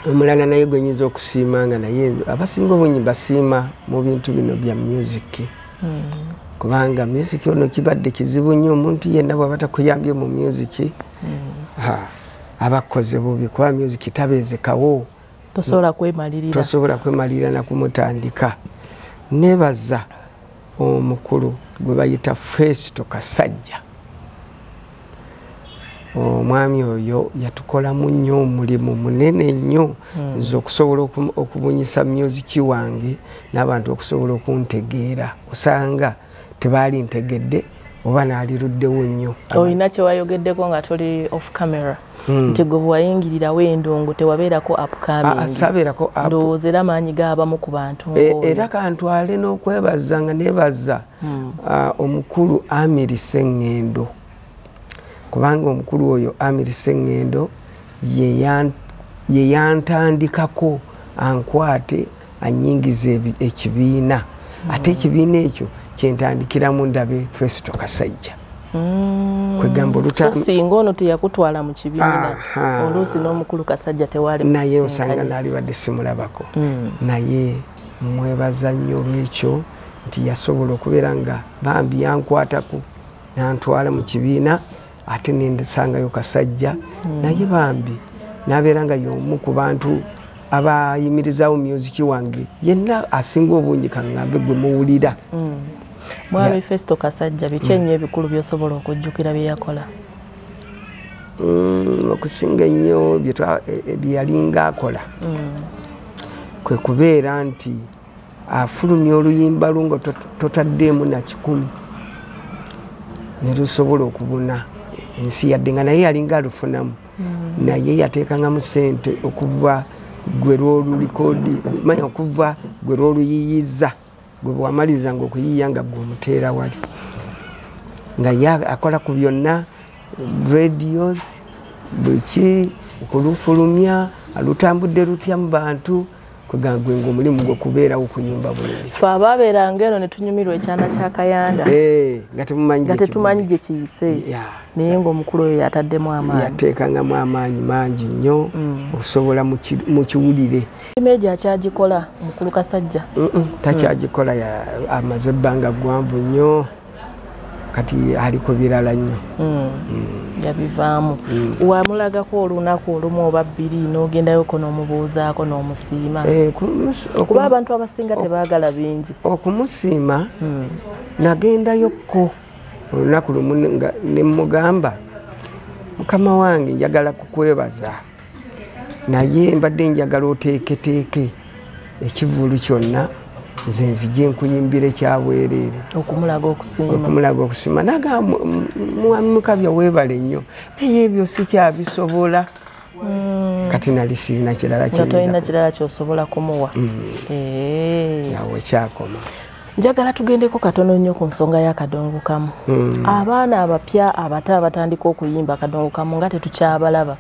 Omulala naye gwe nyinza okusiima, nga naye abasinga obungi basiima mu bintu bino bya music, kubanga music ono kibadde kizibu nnyo. Omuntu yenna bw'aba takuyambye mu music, aba akoze bubi, kuba music tabeezekawo. Tosobola kwemalirira. Tosobola kwemalirira nakumutandika. Nebaza omukulu gwe bayita Festo Kasajja. Omwami oyo yatukolamu nnyo omulimu munene nnyo, nze okusobola okubunyisa music wange n'abantu okusobola okuntegeera. Osanga tebaali ntegedde oba naaliruddewo nnyo. Olina kyewayogeddeko nga tuli off camera, nti gwe bwewayingirirawo endongo tewabeerako upcoming. Sabeerako. Ndowooza era maanyi gaabamu ku bantu. Era kantwale n'okwebaza nga nebaza omukulu Amiri Seŋŋendo, kubanga omukulu oyo Amiri Seŋŋendo ye yantandikako, ankwate anyingiza ekibiina. Ate ekibiina ekyo kyentandikiramu ndabe Festo Kasajja. Kwegamba So singa ono teyakutwala mu kibiina, oluusi n'omukulu Kasajja tewali. Naye osanga naalibadde simulabako. Naye mwebaza nnyo olwekyo nti yasobola okubeera nga bambi yankwatako nantwala mu kibiina, ate nensangayo Kasajja. Naye bambi nabeera nga y'omu ku bantu abayimirizaawo music wange yenna asinga obungi, kaŋŋambe gwe muwulira. Mwami Festo Kasajja, biki ennyo ebikulu by'osobola okujjukira bye yakola? Okusinga ennyo bye yalinga akola kwe kubeera nti afulumya oluyimba lwo nga totaddeemu na 100, ne lusobola okubuna ensi, yadde nga naye yalinga alufunamu. Naye yateekangamu ssente okuva gwe lwolulikodi manya, okuva gwe lwoluyiyiza, gwe bwamalirizanga okuyiiya nga gwe omuteera wali, nga ye akola ku byonna, radios, buki, okulufulumya, alutambudde lutya mu bantu. Kwegamba gwe nga omulimu gwe kubeerawo kuyimba bulungi. Fe abaabeeranga eno ne tunyumirwa Ekyana kya Kayanda, nga temumanyi nga gye tetumanyi kivudde. Gye kiyise, naye ng'omukulu oyo yataddemu amaanyi. Yateekangamu amaanyi mangi nnyo okusobola mukiwulire. Emirimu egyo akyagikola mukulu Kasajja? Takyagikola, amaze ebbanga ggwanvu nnyo, kati ali ku birala nnyo. Yabivaamu. Wamulagako olunaku olumu oba bbiri n'ogendayoko n'omubuuzaako n'omusiima? Kuba abantu abasinga tebaagala bingi. Okumusiima, nagendayokko olunaku lumu nga ne mugamba, "Mukama wange, njagala kukwebaza, naye mbadde njagala oteeketeeke ekivulu kyonna, nze nzije nkuyimbire kyabwereere." Okumulaga okusiima. Okumulaga okusiima. Nagamba, "Mwami Mukabya, weebale nnyo, naye ebyo sikyabisobola." Kati nali sirina kirala nga tolina kyenyinza kirala kyosobola kumuwa. Awo kyakoma. Njagala tugendeko katono nnyo ku nsonga y'akadongo kamu. Abaana abapya abato abatandika okuyimba akadongo kamu nga tetukyabalaba.